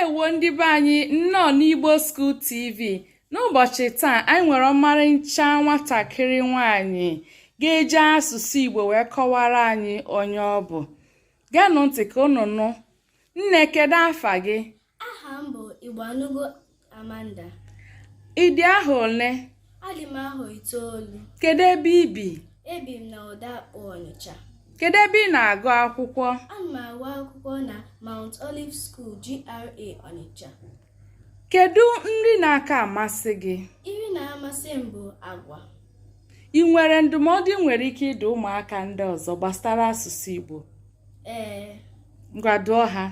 Ndewo ndị be anyị, nnọọ n'Igbo School TV. N'ụbọchị taa, anyị nwere ọmarịcha nwatakịrị nwanyị ga-eji asụsụ Igbo wee kọwara anyị onye ọ bụ. Geenụ ntị ka unu nụ. Nne, kedu afa gị? Aha m bụ Igboanugo Amanda. Ị dị ahọ ole? Adị m ahọ 9. Kedu ebe i bi? Ebi m na Odakpo, Ọnịcha. Kedu ebe ị na-agụ akwụkwọ? Ana m agụ akwụkwọ na Mount Olive School, GRA, Ọnịcha. Kedu nri na-aka amasị gị? Nri na-amasị m bụ agwa. Ị nwere ndụmọdụ ị nwere ike ịdụ ụmụaka ndị ọzọ gbasara asụsụ Igbo? Ee. Ngwa, dụọ ha.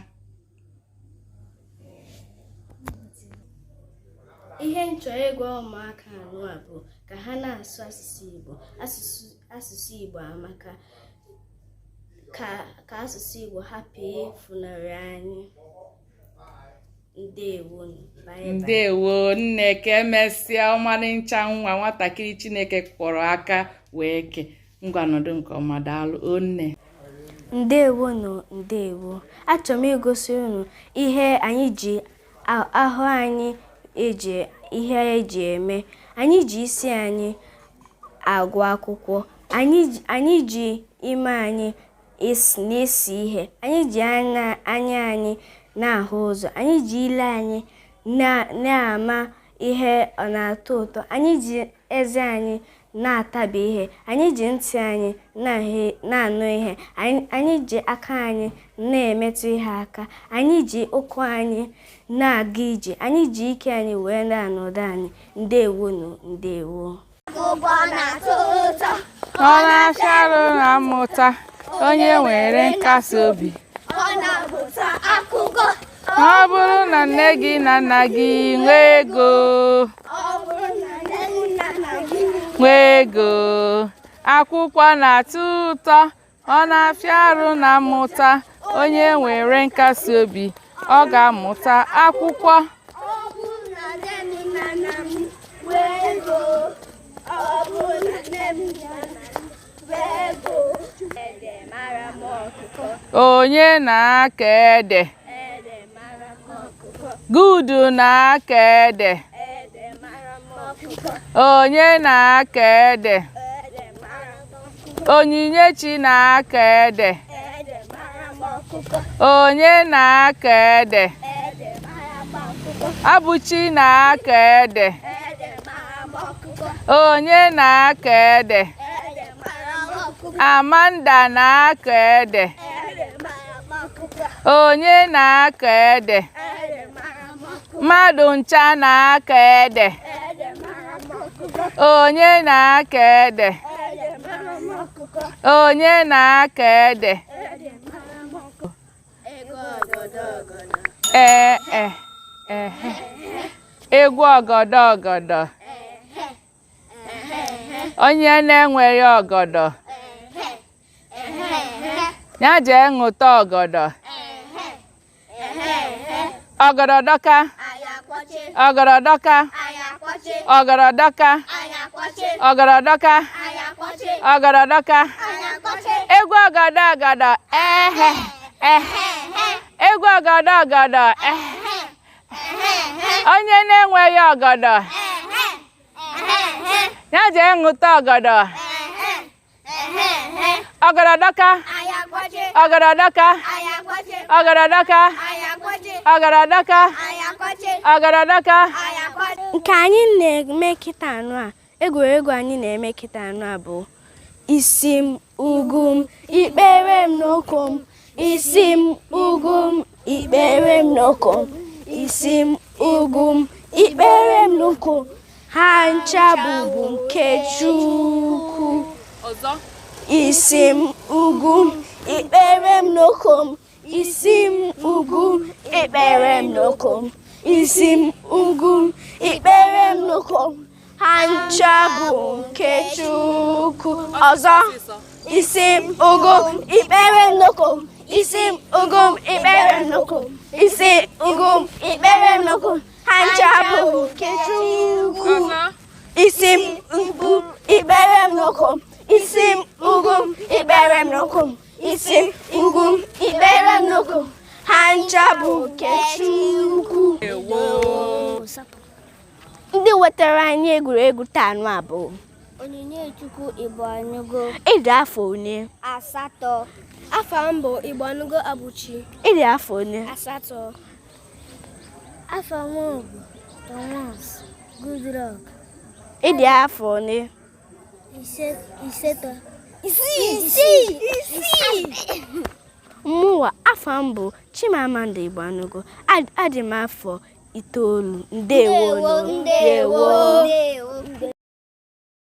Ihe m chọrọ ịgwa ụmụaka anụ a bụ ka ha na-asụ asụsụ Igbo. Asụsụ Igbo amaka. Ka asụsụ Igbo hapụ ịfụnarị anyị. Ndewo. Ndewo nne, ka emesịa. Ọmarịcha nwa nwatakịrị Chineke kwọrọ aka wee kee. Ngwa, nọdụ nke ọma. Daalụ o nne. Ndewonụ, ndewo. Achọrọ m igosi unu ihe anyị ji ahụ anyị eji ihe eji eme. Anyị ji isi anyị agụ akwụkwọ. Anyị ji imi anyị na-esi ihe. Anyị ji anya anyị na-ahụ ụzọ. Anyị ji ile anyị na-ama ihe ọ na-atọ ụtọ. Anyị ji eze anyị na-atabi ihe. Anyị ji ntị anyị na-anụ ihe. Anyị ji aka anyị na-emetụ ihe aka. Anyị ji ụkwụ anyị na-aga ije. Anyị ji ike anyị wee na-anọdụ anyị. Ndewonu, ndewo. Ọ na-afịa arụ na mmụta, onye nwere nkasi obi. Ọ bụrụ na nne gị na nna gị nwee ego, nwee ego, akwụkwọ na-atọ ụtọ, ọ na-afịa arụ na mmụta, onye nwere nkasi obi, ọ ga-amụta akwụkwọ. Onye na-akọ ede? Gudu na-akọ ede. Onye na-akọ ede? Onyinyechi na-akọ ede. Onye na-akọ ede? Abụchi na-akọ ede. Onye na-akọ ede? Amanda na-akọ ede. Onye na-akọ ede? Mmadụ ncha na-akọ ede. Onye na-akọ ede? Onye na-akọ ede? Ee e ehe. Egwu ọgọdọ ọgọdọ. Onye na-enweghị ọgọdọ ya jee ṅụta ọgọdọ. Ọgọdọ dọka, ọgọdọ dọka, ọgọdọ dọka, ọgọdọ dọka, ọgọdọ dọka. Egwu ọgọdọ ọgọdọ, ehe ehe. Egwu ọgọdọ ọgọdọ, ehe. Onye na-enweghị ọgọdọ ya jee ṅụta ọgọdọ. Ọgọdọ dọka, ọgọdọ dọka, ọgọdọ dọka, ọgọdọ dọka, ọgọdọ dọka. Nke anyị na-eme kịta anụ a, egwuregwu anyị na-eme kịta anụ a bụ isi m, ugwu m, ikpere m n'ụkwụ m. Isi m, ugwu m, ikpere m n'ụkwụ m. Isi m, ugwu m, ikpere m n'ụkwụ m, ha ncha bụbu nke Chukwu. Isi m, ugwu m, ikpere m n'ụkwụ m. Isi m, ugwu m, ikpere m n'ụkwụ m. Isi m, ugwu m, ikpere m n'ụkwụ m, ha ncha bụ nke Chukwu. Ọzọ, isi m, ugwu m, ikpere m n'ụkwụ m. Isi m, ugwu m, ikpere m n'ụkwụ m. Isi m, ugwu m, ikpere m n'ụkwụ m, ha ncha bụ nke Chukwu. Isi m, ugwu m, ikpere m n'ụkwụ m. Isi m, ugwu m, ikpere m n'ụkwụ m. Isi m, ugwu m, ikpere m n'ụkwụ m, ha ncha bụ nke Chukwu. Ndị wetara anyị egwuregwu taa nụ a bụ Onyinye Chukwu Igboanugo. Ị dị afọ one? 8. Afa m bụ Igboanugo Abuchi. Ị dị afọ one? 8. Afa m bụ Thomas Goodluck. Ị dị afọ one? 8. 6. 6. Mụwa, afa m bụ Chimamanda Igboanugo. Adị m afọ 9. Ndewo. Ndewo. Ndewo.